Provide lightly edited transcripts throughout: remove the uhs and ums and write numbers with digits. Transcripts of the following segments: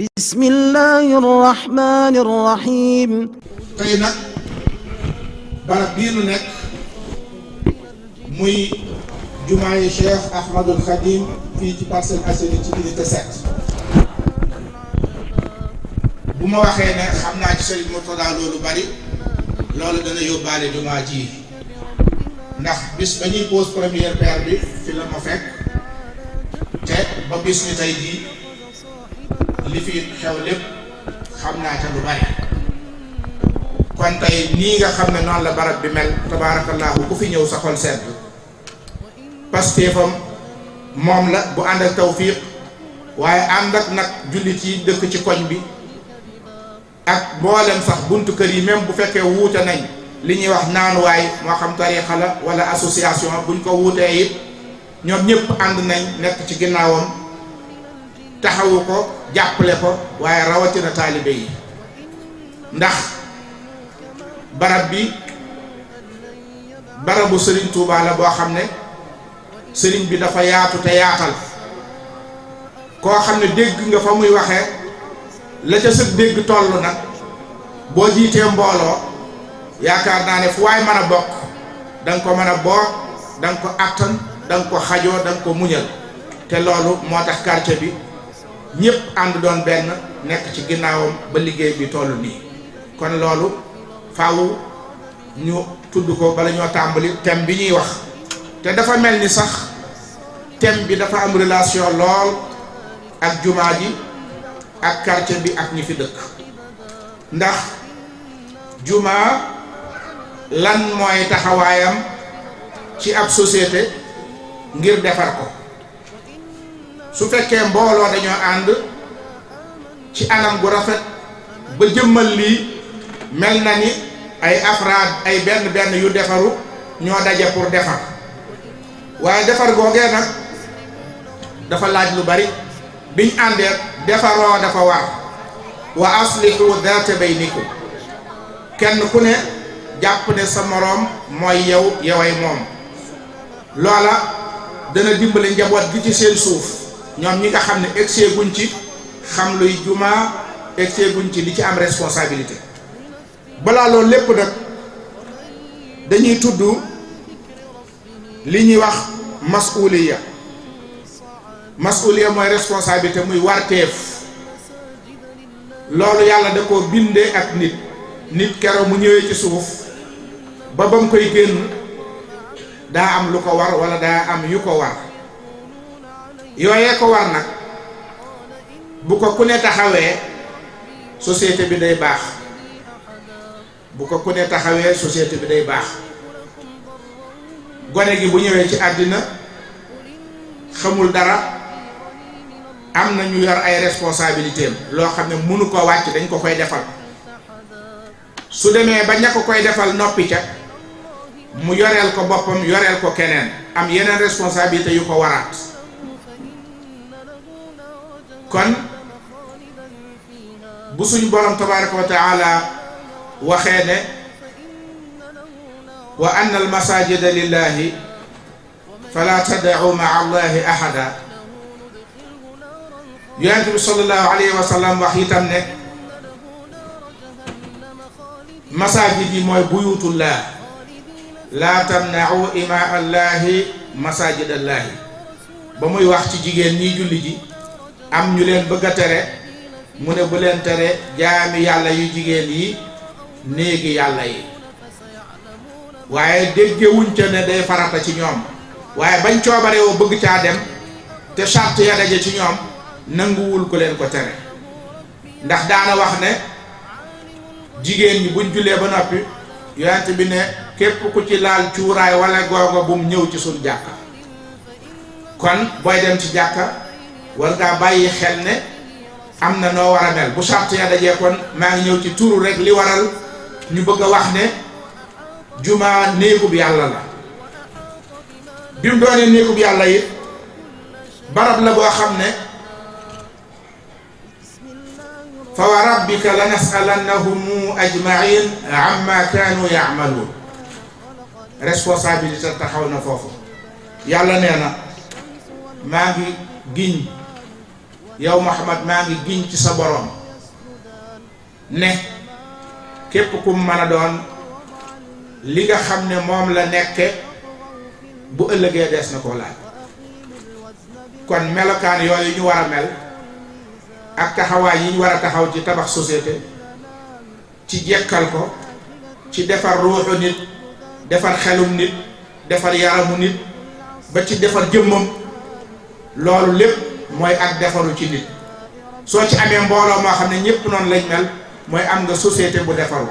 بسم الله الرحمن الرحيم. tey nag barab bii nu nekk muy jumaayi Cheikh Ahmadul Khadim fii ci Parcelles Assainies ci unité 7. bu ma waxee ne xam naa ci Serigne Mourtada loolu bari loolu dana yóbbaale jumaa ji ndax bis ba ñuy pose première pierre bi fi la ma fekk te ba bis ni tey jii li fi xew lépp xam naa ca lu bari. kon tey nii nga xam ne noonu la barab bi mel tabaarakallaahu ku fi ñëw sa xol sedd pastéefam moom la bu ànd ak tawfiq waaye ànd ak nag jullit yi dëkk ci koñ bi ak mboolem sax buntu kër yi même bu fekkee wuute nañ li ñuy wax naanuwaay moo xam tariixa la wala association buñ ko wuutee it ñoom ñëpp ànd nañ nekk ci ginnaawam taxawu ko jàppale ko waaye rawatina taalibe yi ndax barab bi barabu Serigne Touba la boo xam ne Serigne bi dafa yaatu te yaatal koo xam ne dégg nga fa muy waxee la ca sëg dégg toll nag boo jiitee mbooloo yaakaar naa ne fu waay mën a bokk da nga ko mën a boot da nga ko attan da nga ko xajoo da nga ko muñal te loolu moo tax quartier bi ñëpp ànd doon benn nekk ci ginnaawam ba liggéey bi toll nii kon loolu faaw ñu tudd ko bala ñoo tàmbali thème bi ñuy wax te dafa mel ni sax thème bi dafa am relation lool ak jumaa ji ak quartier bi ak ñi fi dëkk ndax jumaa lan mooy taxawaayam ci ab société ngir defar ko su fekkee mbooloo dañoo ànd ci anam gu rafet ba jëmmal lii mel na ni ay afraad ay benn yu defaru ñoo daje pour defar waaye defar googee nag dafa laaj lu bari biñ àndee defaroo dafa war wa aslihu daata baynikum kenn ku ne jàpp ne sa moroom mooy yow yoway moom loola dana dimbale njaboot gi ci seen suuf ñoom ñi nga xam ne egsee guñ ci xam luy jumaa egsee guñ ci li ci am responsabilité balaa loolu lépp nag dañuy tudd li ñuy wax masuliya mooy responsabilité muy warteef loolu yàlla da ko bindee ak nit keroog mu ñëwee ci suuf ba mu koy génn daa am lu ko war wala daa am yu ko war yooyee ko war nag bu ko ku ne taxawee société bi day baax bu ko ku ne taxawee société bi day baax gone gi bu ñëwee ci àddina xamul dara am na ñu yor ay responsabilité am loo xam ne mënu ko wàcc dañ ko koy defal su demee ba ña ko koy defal noppi ca mu yoreel ko boppam yoreel ko keneen am yeneen responsabilité yu ko waraat kon bu suñ borom tabaraka wa taala waxee ne wa anna al masajida lillahi fala tad'u ma'a allahi ahada yonent bi sallallahu alayhi wa sallam wax itam ne masajid yi mooy buyutullah la tamna'u ima allahi masajid allahi ba muy wax ci jigéen ñi julli ji am ñu leen bëgg a tere mu ne bu leen tere jaami yàlla yu jigéen yi néegi yàlla yi waaye déggewuñ ca ne day farata ci ñoom waaye bañ coobarewoo bëgg caa dem te charte ya daje ci ñoom nanguwul ko leen ko tere ndax daana wax ne jigéen ñi buñ jullee ba noppi yonent bi ne képp ku ci laal cuuraay wala googa bum ñëw ci suñ jàkka kon booy dem ci jàkka war ngaa bàyyi xel ne am na noo war a mel bu charte ya dajee kon maa ngi ñëw ci turu rek li waral ñu bëgg a wax ne jumaa néegub yàlla la bi mu doonee néegub yàlla it barab la boo xam ne fa wa rabbika la nasalannahum ajmain amma kaanu yaamaluun responsabilité taxaw na foofu yàlla nee na maa ngi giñ yow Muhammad maa ngi giñ ci sa borom ne képp ku mën a doon li nga xam ne moom la nekke bu ëllëgee dees na ko laaj. kon melokaan yooyu ñu war a mel ak taxawaay yi ñu war a taxaw ci tabax société, ci jekkal ko, ci defar ruuxu nit, defar xelum nit, defar yaramu nit, ba ci defar jëmmam, loolu lépp mooy ak defaru ci nit. soo ci amee mbooloo moo xam ne ñépp noonu lañ mel mooy am nga société bu defaru.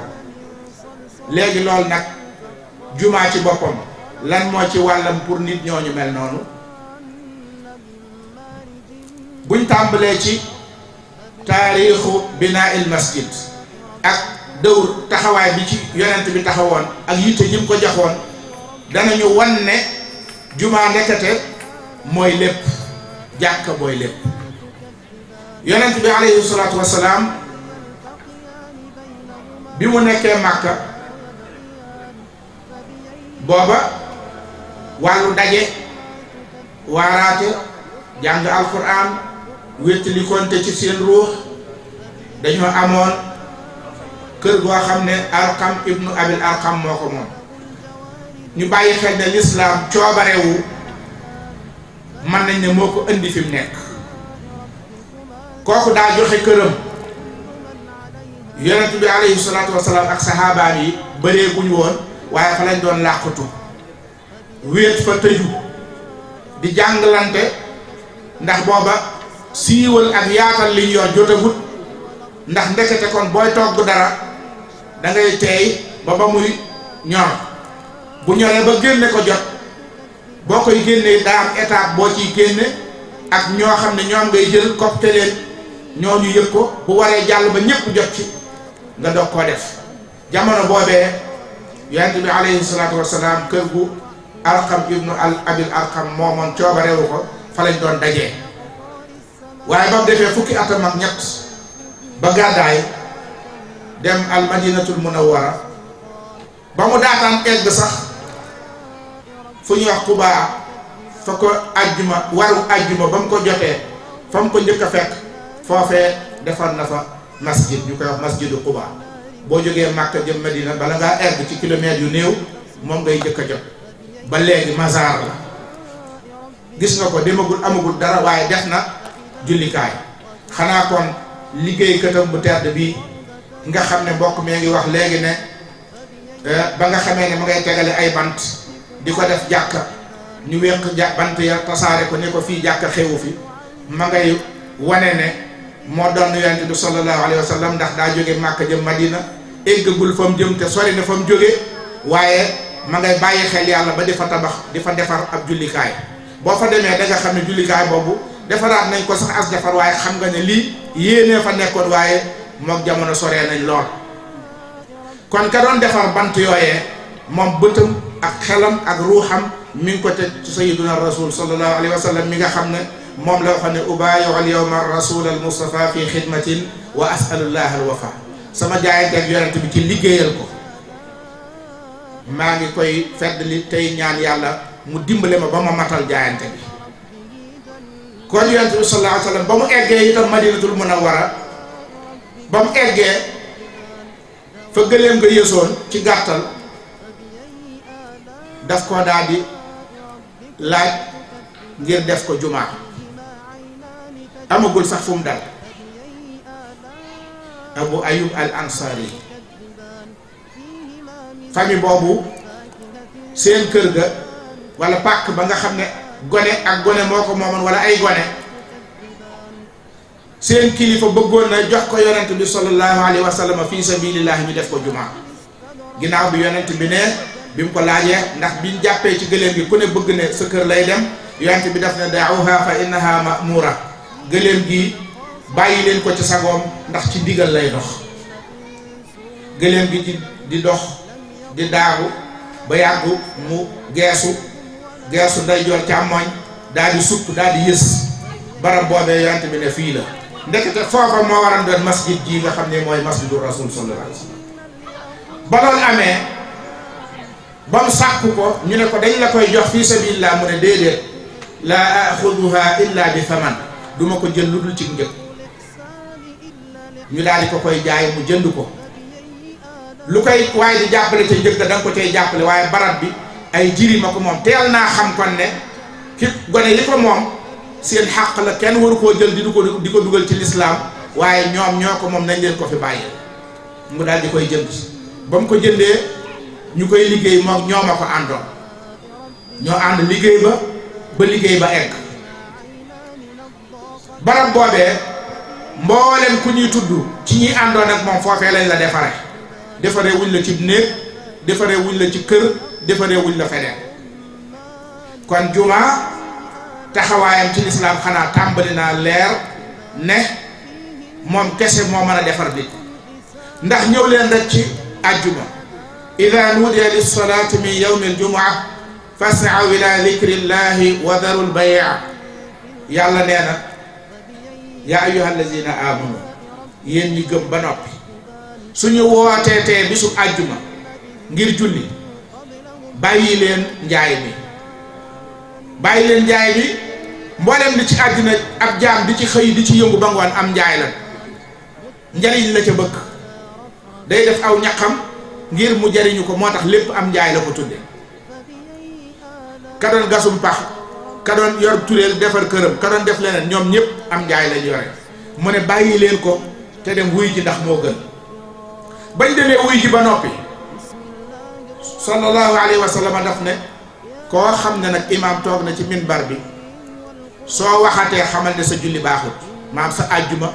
léegi loolu nag jumaa ci boppam lan moo ci wàllam pour nit ñooñu mel noonu. buñ tàmbalee ci taarixu binaa il masjid ak dëwr taxawaay bi ci yonent bi taxawoon ak yitte ñi mu ko joxoon danañu wan ne jumaa nekkate mooy lépp, jàkka mooy lépp. yonent bi alayhi salaatu wassalaam bi mu nekkee Màkka booba wàllu daje, waaraate, jàng alquran, wéttali konte ci seen ruux, dañoo amoon kër goo xam ne Arqam ibnu Abil Arqam moo ko moom. ñu bàyyi xel ne lislaam coobarewu mën nañ ne moo ko indi fi mu nekk. kooku daa joxe këram. yonent bi alayhi salaatu wasalaam ak saxaabaan yi bëree guñ woon waaye fa lañ doon làqatu wéet fa tëju di jàngalante, ndax booba siiwal ak yaatal liñ yor jotagut. ndax ndekete kon booy togg dara da ngay teey ba muy ñor, bu ñoree ba génne ko jot, boo koy génnee daa am étape boo ciy génne ak ñoo xam ne ñoom ngay jël copte leen ñoo ñu yëg ko, bu waree jàll ba ñépp jot ci nga doog koo def. jamono boobee yonent bi alayhi salaatu wassalaam kër gu Arqam ibnu Abil Arqam moomoon coobarewu ko, fa lañ doon dajee. waaye ba mu defee fukki atam ak ñett ba gàddaay dem al madinatul munawwara, ba mu daataan egg sax fu ñuy wax Quba, fa ko ajjuma waru ajjuma ba mu ko jotee fa mu ko njëkk a fekk foofee defar na fa masjid ñu koy wax masjidu Quba. boo jógee Màkka jëm Madina bala ngaa egg ci kilomètres yu néew moom ngay njëkk a jot. ba léegi mazaar la, gis nga ko, demagul amagul dara waaye def na jullikaay. xanaa kon liggéeykatam bu tedd bi nga xam ne mbokk mi ngi wax léegi ne ba nga xamee ne ma ngay tegale ay bant di ko def jàkka, ñu wéq bant ya tasaare ko ne ko fii jàkka xewu fi, ma ngay wane ne moo doon yonent bi sallallahu alayhi wa sallam, ndax daa jóge Màkka jëm Madina, eggagul fa mu jëm te sori na fa mu jóge, waaye ma ngay bàyyi xel yàlla ba di fa tabax, di fa defar ab jullikaay. boo fa demee da nga xam ne jullikaay boobu defaraat nañ ko sax as defar, waaye xam nga ne lii yéenee fa nekkoon, waaye mook jamono soree nañ lool. kon ka doon defar bant yooyee moom bëtam ak xelam ak ruuxam mi ngi ko teg ci sayyiduna rasul sallallahu alayhi wa sallam mi nga xam ne moom la wax ne ubaayi'u al yawma rasul al mustafa fi xidmatin wa as'alullah al wafa. sama jaayante ak yonent bi ci liggéeyal ko maa ngi koy feddali tey ñaan yàlla mu dimbale ma ba ma matal jaayante bi. kon yonent bi sallallahu alayhi wa sallam ba mu eggee itam madinatul munawwara, ba mu eggee fa gëléem nga yësoon ci gàttal daf ko daal di laaj ngir def ko jumaa. amagul sax fu mu dal. Abu Ayyub al Ansari famille boobu seen kër ga wala pàkk ba nga xam ne gone ak gone moo ko moomoon wala ay gone, seen kilifa bëggoon na jox ko yonent bi sallallahu alayhi wa sallam fi sabilillah ñu def ko jumaa. ginnaaw bi yonent bi ne bi mu ko laajee, ndax biñ jàppee ci gëléem gi ku ne bëgg ne sa kër lay dem, yonent bi daf ne da'uha fa innaha ma'mura, gëléem gi bàyyi leen ko ci sagoom ndax ci ndigal lay dox. gëléem gi di dox di daagu ba yàggu mu geesu ndeyjoor càmmoñ daal di sukk daal di yës barab boobee yonent bi ne fii la. ndekete foofa moo waram doon masjid ji nga xam ne mooy masjidu rasul sallallahu alayhi wa sallam. ba loolu amee ba mu sàkku ko ñu ne ko dañ la koy jox fii sabilillah, mu ne déedéet, laa axuduha illa bi thaman, duma ko jël lu dul ci njëg. ñu daal di ko koy jaay mu jënd ko lu koy waaye di jàppale te njëg da nga ko cay jàppale waaye barab bi ay jirima ko moom teel naa xam kon ne ki gone yi ko moom seen xàq la kenn waru koo jël di ko dugal ci lislaam waaye ñoom ñoo ko moom nañ leen ko fi bàyyi mu daal di koy jënd ba mu ko jëndee ñu koy liggéey moom ñoo ma ko àndoon ñoo ànd liggéey ba liggéey ba egg barab boobee mboolem ku ñuy tudd ci ñi àndoon ak moom foofee lañ la defaree wuñ la ci néeg defaree wuñ la ci kër defaree wuñ la feneen kon jumaa taxawaayam ci lislaam xanaa tàmbali naa leer ne moom kese moo mën a defar nit ndax ñëw leen rek ci àjjuma ida nuudiya lissalaati min yawmi aljumaa fas'aw ila dikrillahi wa darul bay'a yàlla nee na yaa ayyuha allazina amanu yéen ñi gëm ba noppi suñu wooteetee bisu àjjuma ngir julli bàyyi leen njaay mi mboolem li ci àddina ab jaam di ci xëy di ci yëngu ba ngoon am njaay la njariñ la ca bëgg day def aw ñaqam ngir mu jariñu ko moo tax lépp am njaay la ko tudde ka doon gasum pax ka doon yor tureel defar këram ka doon def leneen ñoom ñëpp am njaay lañ yore mu ne bàyyi leen ko te dem wuy ji ndax moo gën bañ demee wuy ji ba noppi sallallahu alayhi wa sallam daf ne koo xam ne nag imaam toog na ci minbar bi soo waxatee xamal ne sa julli baaxut maam sa àjjuma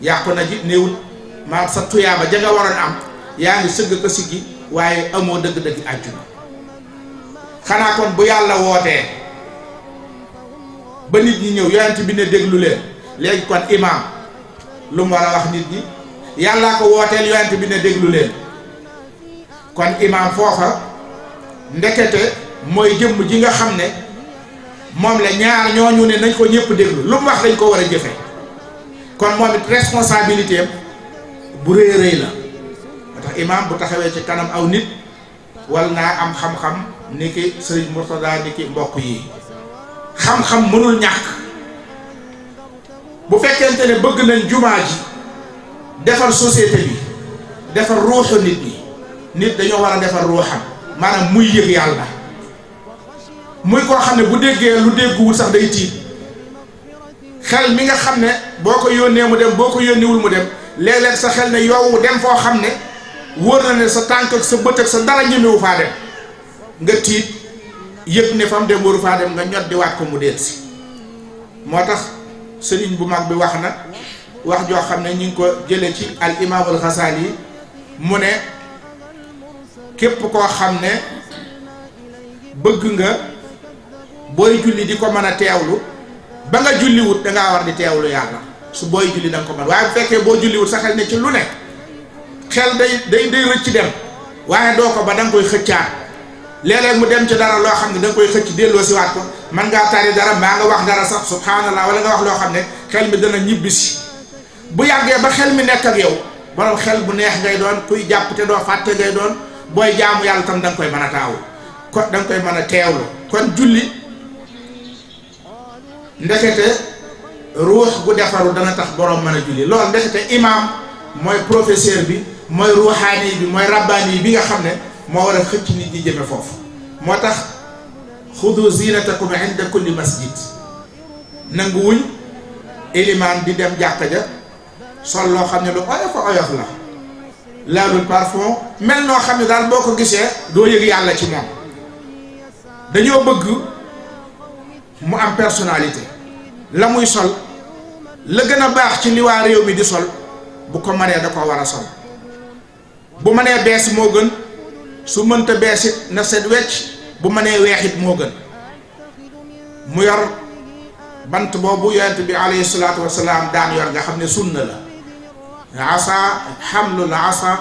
yàqu na ji néewul maam sa tuyaaba ja nga waroon am yaa ngi sëgg ko siggi waaye amoo dëgg-dëgg àjjuma xanaa kon bu yàlla wootee ba nit ñi ñëw yonent bi ne déglu leen léegi kon imaam lu mu war a wax nit ñi yàllaa ko wooteel yonent bi ne déglu leen kon imaam foofa ndekete mooy jëmm ji nga xam ne moom la ñaar ñooñu ne nañ ko ñëpp déglu lu mu wax dañ ko war a jëfe kon moom it responsabilité am bu rëy rëy la moo tax imaam bu taxawee ci kanam aw nit wal naa am xam-xam ni ki Sëriñ Murtada ni ki mbokk yi xam-xam mënul ñàkk bu fekkente ne bëgg nañ jumaa ji defar société bi defar ruuxu nit ñi nit dañoo war a defar ruuxam maanaam muy yëg yàlla muy koo xam ne bu déggee lu dégguwul sax day tiit xel mi nga xam ne boo ko yónnee mu dem boo ko yónniwul mu dem léeg-léeg sa xel ne yow dem foo xam ne wóor na ne sa tànk ak sa bët ak sa dara ñemewu faa dem nga tiit yëpp ne fam dem waru faa dem nga ñot di waat ko mu delsi moo tax sëriñ bu mag bi wax na wax joo xam ne ñu ngi ko jële ci al imaamul Xasaali mu ne képp koo xam ne bëgg nga booy julli di ko mën a teewlu ba nga julliwut dangaa war di teewlu yàlla su booy julli da nga ko mën waaye bu fekkee boo julliwut sa xel ne ci lu ne xel day rëcc dem waaye doo ko ba da nga koy xëccaat léeg-léeg mu dem ci dara loo xam ne da nga koy xëcc delloo si waat ko man ngaa tari dara mbaa nga wax dara sax subhanallah wala nga wax loo xam ne xel mi dana ñibbisi bu yàggee ba xel mi nekk ak yow borom xel bu neex ngay doon kuy jàpp te doo fàtte ngay doon booy jaamu yàlla tam da nga koy mën a taawu kon da nga koy mën a teewlu kon julli ndekete ruux gu defaru dana tax borom mën a julli loolu ndekete imaam mooy professeur bi mooy ruuxaani bi mooy rabbaani bi nga xam ne moo war a xëcc nit ñi jëme foofu moo tax xudu zinatakum inda kulli masjid nangu wuñ ilimaan di dem jàkka ja sol loo xam ne lu oyof la laalul parfum mel noo xam ne daal boo ko gisee doo yëg yàlla ci moom dañoo bëgg mu am personnalité la muy sol la gën a baax ci li waa réew mi di sol bu ko mënee da ko war a sol bu mënee bees moo gën su mënta beesit na set wecc bu mënee weexit moo gën mu yor bant boobu yonent bi alayhi salaatu wasalaam daan yor nga xam ne sunna la asa xamlul asa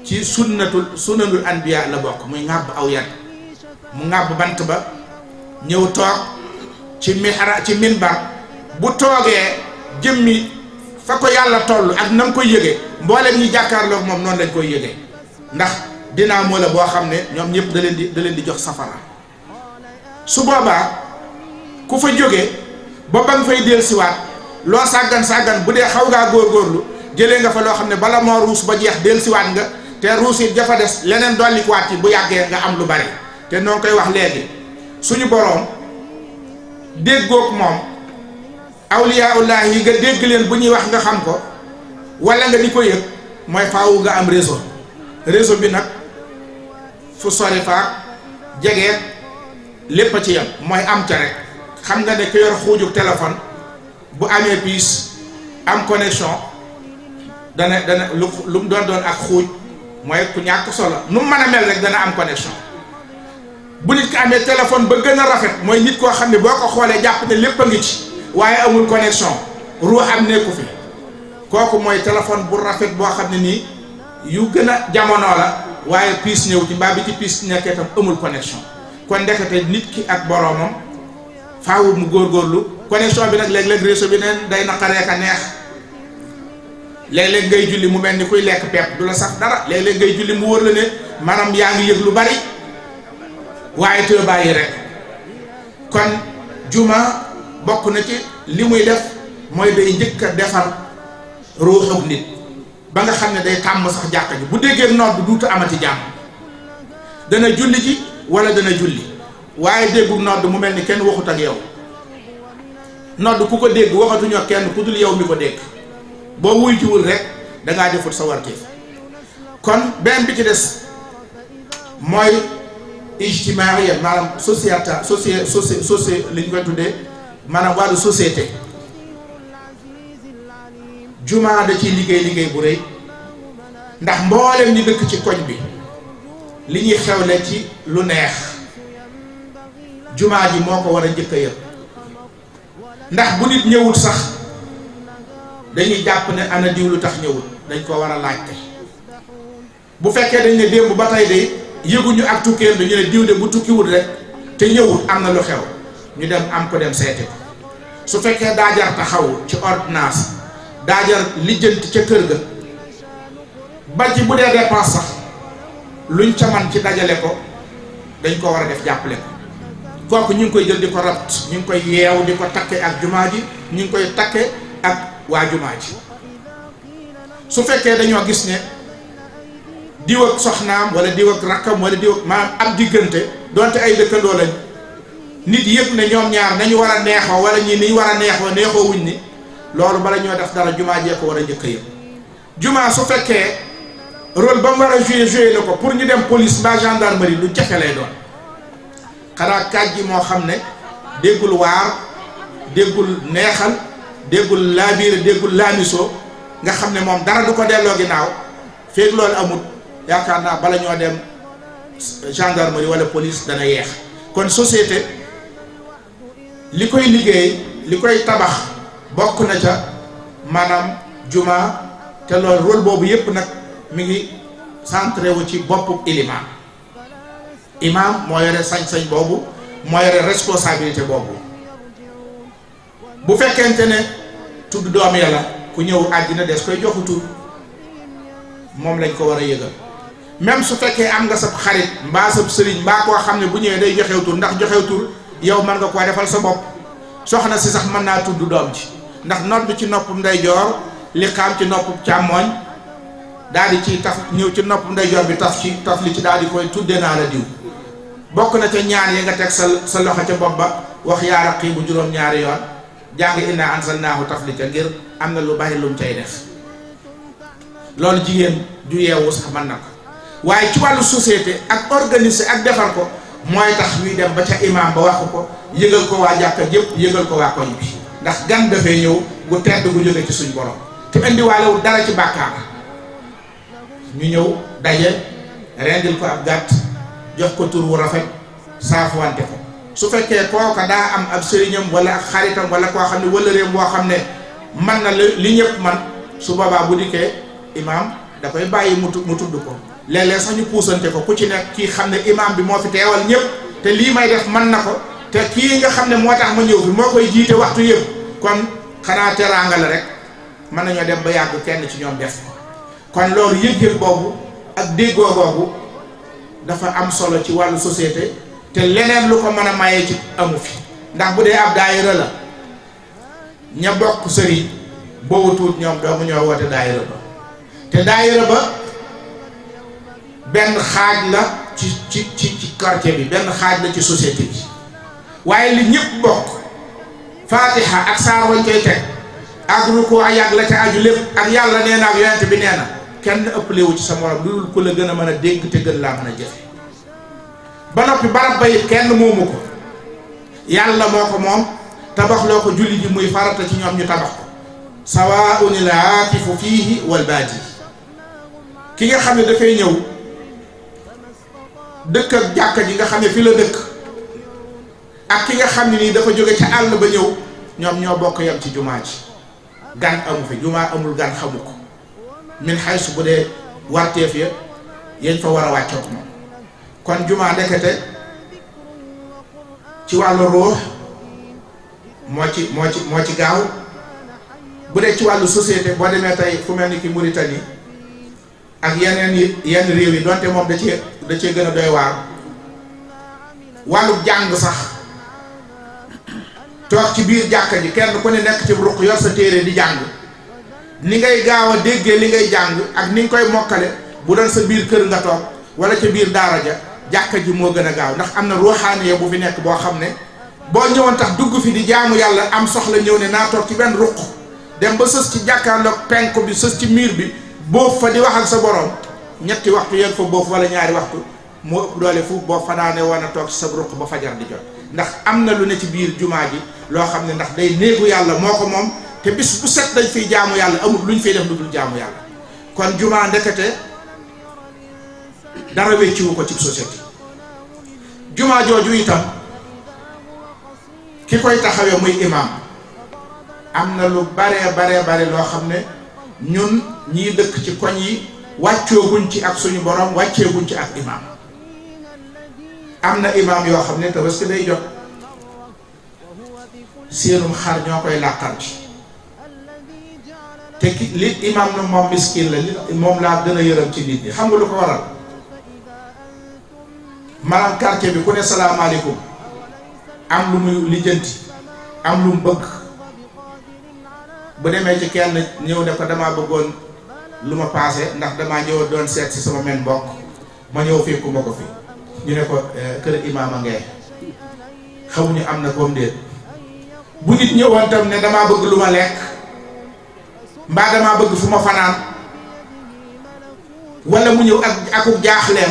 ci sunnanul anbiya la bokk muy ŋàbb aw yan mu ŋàbb bant ba ñëw toog ci minbar bu toogee jëmmi fa ko yàlla toll ak na nga koy yëgee mboolem ñi jàkkaarloog moom noonu lañ koy yëgee ndax dinaa moo la boo xam ne ñoom ñëpp da leen di jox safara su boobaa ku fa jógee ba ba nga fay dellusiwaat loo sàggan bu dee xaw ngaa góorgóorlu jëlee nga fa loo xam ne bala moo ruus ba jeex dellusiwaat nga te ruus it dafa des leneen dollikuwaat yi bu yàggee nga am lu bari te noo koy wax léegi suñu boroom déggoog moom awliyaullah yi nga dégg leen bu ñuy wax nga xam ko wala nga di ko yëg mooy faaw nga am réseau bi nag fu sori faak jege lépp a ci yam mooy am ca rek xam nga ne ku yor xuujug téléphone bu amee piis am connexion dana lu mu doon ak xuuj mooy ku ñàkk solo nu mu mën a mel rek dana am connexion. bu nit ki amee téléphone ba gën a rafet mooy nit koo xam ne boo ko xoolee jàpp ne lépp a ngi ci waaye amul connexion ruux am nekku fi kooku mooy téléphone bu rafet boo xam ne nii yu gën a jamono la waaye piis ñëw ci mbaa bi ci piis nekkee tam amul connexion. kon ndekete nit ki ak boroomam faawu mu góorgóorlu connexion bi nag léeg-léeg réseau bi neen day naqaree ka neex léeg-léeg ngay julli mu mel ni kuy lekk pepp du la sax dara léeg-léeg ngay julli mu wër la ne maanaam yaa ngi yëg lu bari waaye te bàyyi rek. kon juma bokk na ci li muy def mooy day njëkk a defar ruuxu nit ba nga xam ne day tàmm sax jàkka ji bu déggee nodd duutu amati jàmm dana julli ji wala dana julli waaye déggu nodd mu mel ni kenn waxut ak yow nodd ku ko dégg waxatuñoo kenn ku dul yow mi ko dégg boo wuy jiwul rek dangaa defut sa warteef. kon benn bi ci des mooy ijtimaaiya maanaam société li ñu koy tuddee maanaam wàllu société. jumaa da ciy liggéey bu rëy ndax mboolem ñi dëkk ci koñ bi li ñuy xewle ci lu neex jumaa ji moo ko war a njëkk a yëg ndax bu nit ñëwul sax dañuy jàpp ne ana diw lu tax ñëwul dañ ko war a laajte. bu fekkee dañ ne démb ba tey de yëguñu ak tukkeem dañu ne diw de bu tukkiwul rek te ñëwul am na lu xew ñu dem am ko dem seeti ko. su fekkee daa jar taxaw ci ordonnance daa jar lijjanti ca kër ga ba ci bu dee dépense sax luñ ca man ci dajale ko dañ ko war a def jàppale ko kooku ñu ngi koy jël di ko rabt ñu ngi koy yeew di ko takke ak jumaa ji ñu ngi koy takke ak waa jumaa ji. su fekkee dañoo gis ne diw ak soxnaam wala diw ak rakkam wala diw ak maanaam ab diggante donte ay dëkkandoo lañ nit yëpp ne ñoom ñaar nañu war a neexoo wala ñii niñ war a neexoo wuñ ni loolu bala ñoo def dara jumaa jee ko war a njëkk a yëg. jumaa su fekkee rôle ba mu war a joué na ko pour ñu dem police mbaa gendarmerie lu jafe lay doon xanaa kaaj ji moo xam ne déggul waar déggul neexal déggul laabiire déggul laamisoo nga xam ne moom dara du ko delloo ginnaaw feeg loolu amut yaakaar naa bala ñoo dem gendarmerie wala police dana yeex. kon société li koy liggéey li koy tabax bokk na ca maanaam juma te loolu rôle boobu yépp nag mi ngi centré wu ci boppu imam moo yore sañ-sañ boobu moo yore responsabilité boobu. bu fekkente ne tudd doom yàlla ku ñëw àddina des koy joxu tur moom lañ ko war a yëgal. même su fekkee am nga sab xarit mbaa sab sëriñ mbaa koo xam ne bu ñëwee day joxew tur ndax joxew tur yow mën nga koo defal sa bopp. soxna si sax mën naa tudd doom ji ndax nodd ci noppum ndeyjoor li xaam ci noppum càmmooñ daal di ci taf ñëw ci noppum ndeyjoor bi taf li ci daal di koy tudde naa la diw. bokk na ca ñaan yi nga teg sa loxo ca bopp ba wax yaa raqiibu juróom-ñaari yoon jàng innaa anzalnaahu taflita ngir am na lu bari lu mu cay def. loolu jigéen ju yeewu sax mën na ko. waaye ci wàllu société ak organiser ak defar ko mooy tax ñuy dem ba ca imam ba wax ko yëgal ko waa jàkka yëpp yëgal ko waa koñ bi ndax gan dafay ñëw gu tedd gu jóge ci suñ borom te indiwaalewul dara ci bàkkaar ñu ñëw daje rendil ko ab gàtt jox ko tur wu rafet saafuwante ko. su fekkee kooka daa am ab sëriñam wala ak xaritam wala koo xam ne wala réew boo xam ne man na li ñëpp man su boobaa bu dikkee imam da koy bàyyi mu tudd ko. léeg-léeg sax ñu puusante ko ku ci nekk kii xam ne imam bi moo fi teewal ñëpp te lii may def man na ko te kii nga xam ne moo tax ma ñëw fi moo koy jiite waxtu yëpp kon xanaa teraanga la rek mën nañoo dem ba yàgg kenn ci ñoom def ko. kon loolu yëg-yëg boobu ak déggoo boobu dafa am solo ci wàllu société te leneen lu ko mën a mayee ci amu fi ndax bu dee ab daayira la ña bokk sëriñ boobu tuut ñoom doomu ñoo woote daayira ba te daayira ba benn xaaj la ci quartier bi benn xaaj la ci société bi waaye li ñëpp bokk fatiha ak saar wañ koy teg ak ruku ak yàgg la ca aju lépp ak yàlla nee na ak yonent bi nee na kenn ëppalewu ci sa morom lu dul ku la gën a mën a dégg te gën laa mën a jëfe ba noppi barab ba it kenn moomu ko yàlla moo ko moom tabax loo ko julli ji muy farata ci ñoom ñu tabax ko sawaa'un al-aakifu fiihi wal baadi ki nga xam ne dafay ñëw dëkk ak jàkka ji nga xam ne fi la dëkk ak ki nga xam ne nii dafa jóge ca àll ba ñëw ñoom ñoo bokk yam ci jumaa ji gan amu fi jumaa amul gan xamu ko min xaysu bu dee warteef ya yañ fa war a wàccook moom kon jumaa ndekete ci wàllu ruux moo ci gaaw bu dee ci wàllu société boo demee tey fu mel ni ki Mauritanie ak yenn réew yi donte moom da cee gën a doy waar wàllu jàng sax toog ci biir jàkka ji kenn ku ne nekk ci ruq yor sa téere di jàng ni ngay gaaw a déggee li ngay jàng ak ni nga koy mokkale bu doon sa biir kër nga toog wala ca biir daara ja jàkka ji moo gën a gaaw ndax am na ruuxaaniya bu fi nekk boo xam ne boo ñëwoon tax dugg fi di jaamu yàlla am soxla ñëw ne naa toog ci benn ruq dem ba sës ci jàkkaarloog penku bi sës ci miir bi boof fa di wax ak sa borom ñetti waxtu yéen fa boof wala ñaari waxtu moo ëpp doole fu boo fanaane woon a toog ci sa ruq ba fajar di jot ndax am na lu ne ci biir jumaa ji loo xam ne ndax day néegu yàlla moo ko moom te bis bu set dañ fiy jaamu yàlla amul lu ñu fiy def lu dul jaamu yàlla kon jumaa ndekete dara wecciwu ko ci société jumaa jooju itam ki koy taxawee muy imam am na lu bare loo xam ne ñun ñii dëkk ci koñ yi wàccooguñ ci ak suñu borom wàcceeguñ ci ak imam am na imam yoo xam ne tabaski day jot seenum xar ñoo koy làqar ci te ki li imam na moom miskin la li moom laa gën a yërëm ci nit ñi xam nga lu ko waral maanaam quartier bi ku ne salaamaaleykum am lu muy lijjanti am lu mu bëgg bu demee ci kenn ñëw ne ko damaa bëggoon lu ma paase ndax damaa ñëw doon seet si sama men mbokk ma ñëw fekku ma ko fi ñu ne ko kër imaam a ngee xamuñu am na comme déet bu nit ñëwoon tam ne damaa bëgg lu ma lekk mbaa damaa bëgg fu ma fanaan wala mu ñëw akuk jaaxle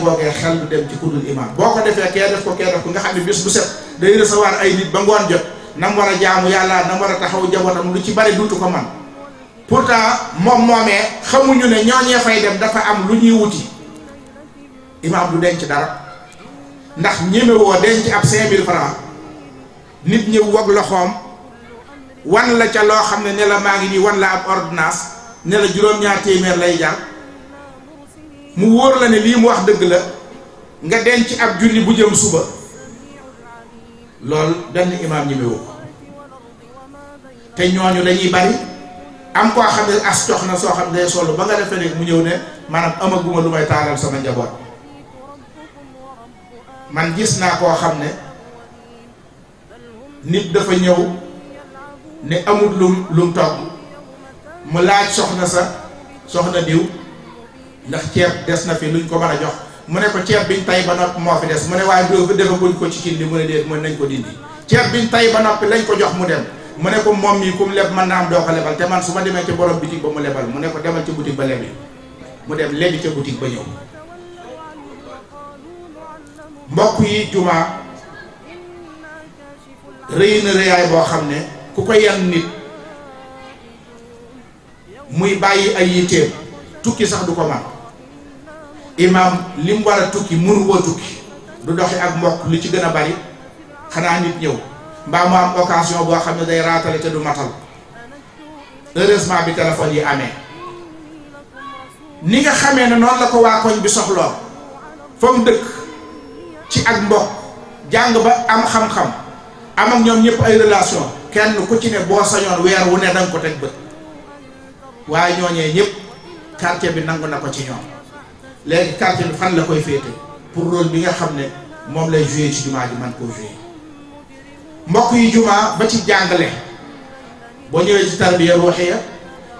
googee xel du dem ci kudul imam boo ko defee kee def ko nga xam ne bis bu set day recevoir ay nit ba ngoon jot nam war a jaamu yàlla nam war a taxaw njabootam lu ci bari duutu ko man pourtant moom moomee xamuñu ne ñooñee fay dem dafa am lu ñuy wuti imam du denc dara ndax ñemewoo denc ab 5000 francs nit ñëw wag loxoom wan la ca loo xam ne la maa ngi nii wan la ab ordonnance ne la juróom-ñaar téeméer lay jar mu wóor la ne lii mu wax dëgg la nga denc ab junni bu jëm suba loolu benn imaam ñemewu ko te ñooñu dañuy bari am koo xam ne as jox na soo xam ne day solo ba nga defee ne mu ñëw ne maanaam amaguma lu may taalal sama njaboot man gis naa koo xam ne nit dafa ñëw ne amul lum togg mu laaj soxna diw ndax ceeb des na fi luñ ko mën a jox mu ne ko ceeb biñ tay ba noppi moo fi des mu ne waaye doo defaguñ ko ci cin li mu ne déet mën nañ ko dindi ceeb biñ tay ba noppi lañ ko jox mu dem mu ne ko moom mii kum leb mën naa am doo ko lebal te man su ma demee ca borom boutique ba mu lebal mu ne ko demal ca boutique ba lebi mu dem lebi ca boutique ba ñëw mbokk yi jumaa rëy na rëyaay boo xam ne ku ko yan nit muy bàyyi ay yitteem tukki sax du ko man imam li mu war a tukki mënu woo tukki du doxi ak mbokk li ci gën a bari xanaa nit ñëw mbaa mu am occasion boo xam ne day raatale te du matal heureusement bi téléphone yi amee ni nga xamee ne noonu la ko waa koñ bi soxloo fa mu dëkk ci ak mbokk jàng ba am xam-xam am ak ñoom ñëpp ay relation kenn ku ci ne boo sañoon weer wu ne danga ko teg bët waaye ñooñee ñëpp quartier bi nangu na ko ci ñoom léegi quartier bi fan la koy féete pour rôle bi nga xam ne moom lay joué ci jumaa ji man koo joué mbokk yi jumaa ba ci jàngale boo ñëwee ci tarbiya ruuxiya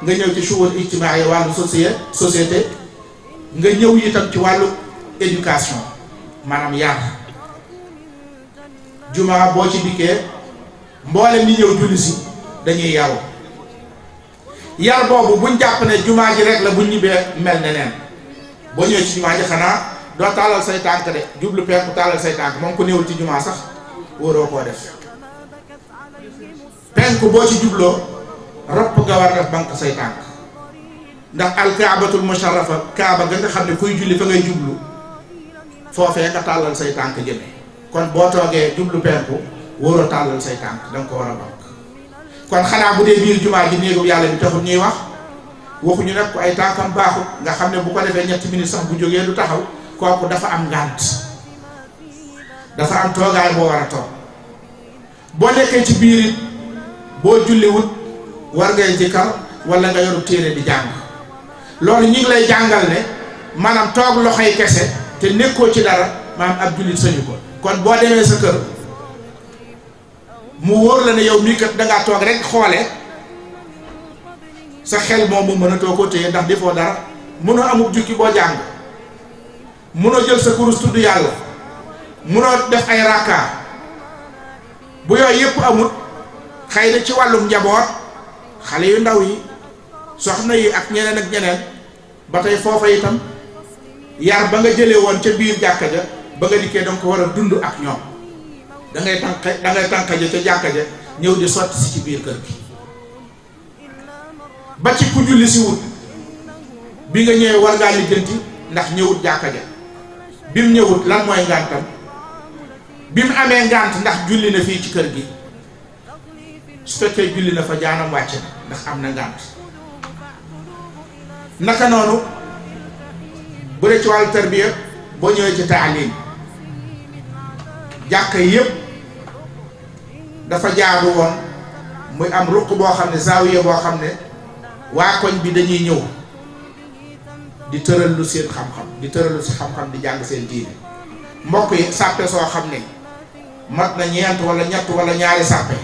nga ñëw ci shu'uun ijtimaaiya wàllu société nga ñëw itam ci wàllu éducation maanaam yar jumaa boo ci dikkee mboolem ñi ñëw julli si dañuy yaru yar boobu buñ jàpp ne jumaa ji rek la buñ ñibbee mel ne neen boo ñëwee ci jumaa ji xanaa doo tàllal say tànk de jublu penku tàllal say tànk moom ko néewul ci jumaa sax wóoroo koo def penku boo ci jubloo ropp nga war def banque say tànk ndax alkaabatul musharrafa kaaba nga nga xam ne kuy julli fa ngay jublu foofee nga tàllal say tànk jëme kon boo toogee jublu penku wóoroo tàllal say tànk danga ko war a banque kon xanaa bu dee biir jumaa ji néegub yàlla bi taxul ñuy wax waxuñu nag ko ay tànkam baaxut nga xam ne bu ko defee ñetti minutes sax bu jógee du taxaw kooku dafa am ngànt dafa am toogaay boo war a toog boo nekkee ci biir it boo julliwut war ngay jikkar wala nga yoru téere di jàng loolu ñu ngi lay jàngal ne maanaam toog loxoy kese te nekkoo ci dara maanaam ab jullit sañu ko kon boo demee sa kër mu wóor la ne yow mii kat dangaa toog rek xoole sa xel moom mu mënatoo ko téye ndax defoo dara mënoo amul jukki boo jàng mënoo jël sa kurus tudd yàlla mënoo def ay rakka bu yooyu yëpp amut xëy na ci wàllum njaboot xale yu ndaw yi soxna yi ak ñeneen ak ñeneen ba tey foofa itam yar ba nga jëlee woon ca biir jàkka ja ba nga dikkee danga ko war a dund ak ñoom da ngay tànq ja ca jàkka ja ñëw di sotti si ci biir kër gi ba ci ku julli si wut bi nga ñëwee war ngaa lijjanti ndax ñëwut jàkka ja bi mu ñëwut lan mooy ngàntam bi mu amee ngànt ndax julli na fii ci kër gi su fekkee julli na fa jaanam wàcc na ndax am na ngànt naka noonu bu dee ci wàllu tarbiya boo ñëwee ci taalim jàkka yépp dafa jaaru woon muy am ruq boo xam ne zaawiya boo xam ne waa koñ bi dañuy ñëw di tëral lu seen xam-xam di tëral lu si xam-xam di jàng seen diine mbokk yi sàppe soo xam ne mat na ñeent wala ñett wala ñaari sàppe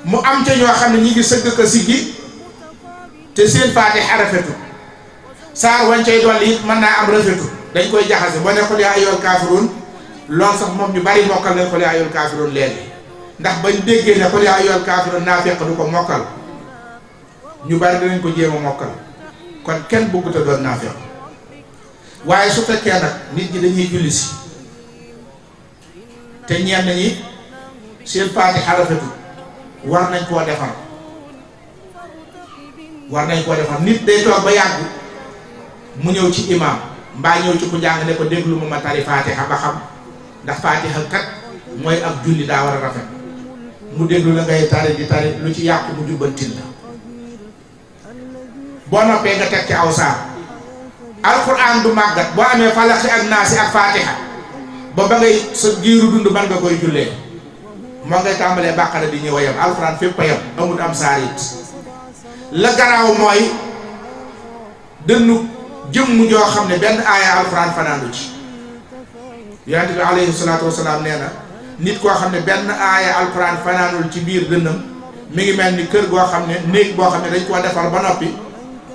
mu am ca ñoo xam ne ñi ngi sëgg ka siggi te seen faatiha rafetu saar wañ cay dolli it mën naa am rafetu dañ koy jaxase boo ne qul yaa ayyuhal kaafiruun loolu sax moom ñu bari mokkal nañ qul yaa ayyuhal kaafiruun léegi ndax bañ déggee ne qul yaa ayyuhal kaafiruun naafeq du ko mokkal ñu bari danañ ko jéem a mokkal kon kenn bëggut a doon naafeq waaye su fekkee nag nit ñi dañuy julli si te ñenn ñi seen faatiha rafetu war nañ koo defar nit day toog ba yàgg mu ñëw ci imam mbaa ñëw ci ku njàng ne ko déglu ma tari faatiha ba xam ndax faatiha kat mooy ak julli daa war a rafet mu déglu la ngay tari di tari lu ci yàqu mu jubbantil la boo noppee nga teg ci aw saar alquran du màggat boo amee falaxi ak naasi ak faatiha ba ngay sa giiru dund ban nga koy jullee moo ngay tàmbalee bàqara di ñëw a yem alquran fépp a yem amul am saar it la garaaw mooy dënnu jëmm joo xam ne benn aaya alquran fanaanu ci yonent bi alayhi salaatu wasalaam nee na nit koo xam ne benn aaya alquran fanaanul ci biir dënnam mi ngi mel ni kër goo xam ne néeg boo xam ne dañ koo defar ba noppi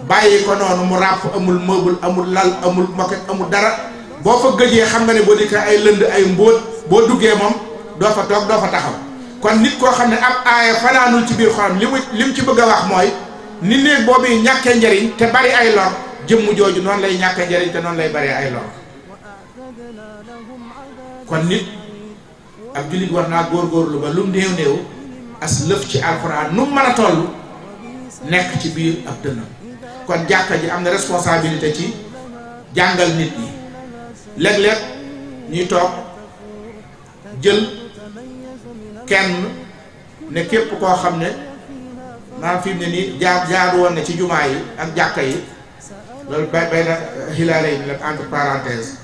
bàyyi ko noonu mu ràpp amul meuble amul lal amul moquette amul dara boo fa gëjee xam nga ne boo dikkee ay lënd ay mbóot boo duggee moom doo fa toog doo fa taxaw kon nit koo xam ne ab aaya fanaanul ci biir xolam li mu ci bëgg a wax mooy ni néeg boobu ñàkkee njariñ te bari ay lor jëmm jooju noonu lay ñàkkee njariñ te noonu lay bari ay lor kon nit ab jullit war naa góorgóorlu ba lu mu néew néew as lëf ci alxuraan nu mu mën a toll nekk ci biir ab dënnam kon jàkka ji am na responsabilité ci jàngal nit ñi léeg-léeg ñuy toog jël kenn ne képp koo xam ne maanaam fi mu ne nii jaar woon na ci jumaa yi ak jàkka yi loolu bay na xilaale yi la entre parenthèse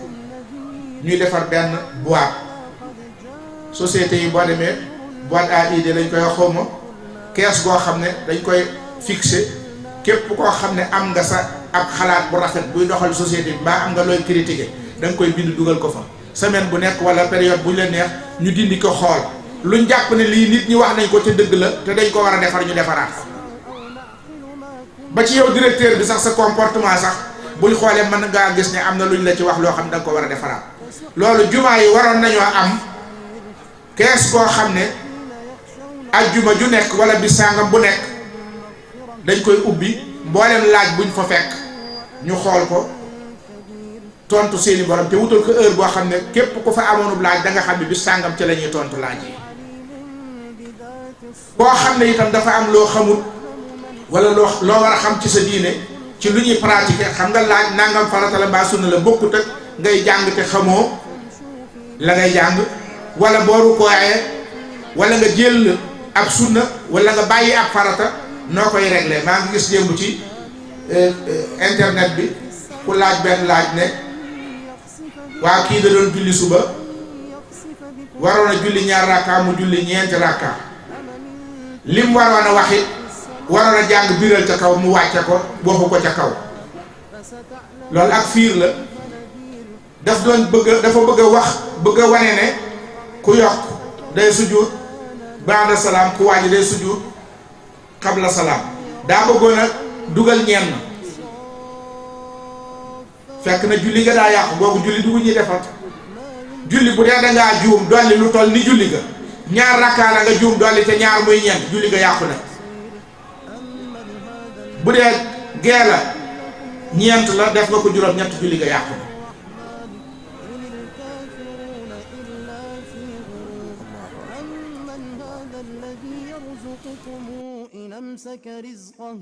ñuy defar benn boîte société yi boo demee boîte à idée lañ koy xawma kees goo xam ne dañ koy fixé képp koo xam ne am nga sa ab xalaat bu rafet buy doxal société bi mbaa am nga looy critiquer da nga koy bind dugal ko fa semaine bu nekk wala période bu ñu la neex ñu dindi ko xool luñ jàpp ne lii nit ñi wax nañ ko te dëgg la te dañ ko war a defar ñu defaraat ba ci yow directeur bi sax sa comportement sax buñ xoolee mën ngaa gis ne am na luñ la ci wax loo xam ne danga ko war a defaraat loolu jumaa yi waroon nañoo am kees koo xam ne ajjuma ju nekk wala bis sàngam bu nekk dañ koy ubbi mboolem laaj buñ fa fekk ñu xool ko tontu seeni borom te wutal ko heure boo xam ne képp ku fa amoonub laaj da nga xam ne bis sàngam ca la ñuy tontu laaj yi koo xam ne itam dafa am loo xamul wala loo war a xam ci sa diine ci lu ñuy pratiquer xam nga laaj nangam farata la mbaa sunna la bokkut ak ngay jàng te xamoo la ngay jàng wala booru kooyee wala nga jël ab sunna wala nga bàyyi ab farata noo koy régler maa ngi gis démb ci internet bi ku laaj benn laaj ne waa kii da doon julli suba waroon a julli ñaar rakka mu julli ñeenti rakka lim waroon a waxit waroon a jàng biral ca kaw mu wàcce ko waxu ko ca kaw loolu ak fiir la dafa bëgg a wax bëgg a wane ne ku yokk day sujjuut ba'da salaam ku wàññi day sujjuut qabla salaam daa bëggoon a dugal ñenn fekk na julli ga daa yàqu googu julli du ñuy defar julli bu dee dangaa juum dolli lu toll ni julli ga ñaar rakkaa la nga juum dolli te ñaar muy ñeent julli ga yàqu na bu dee gee la ñeent la def nga ko juróom ñett julli ga yàqu na الذي يرزقكم إن أمسك رزقه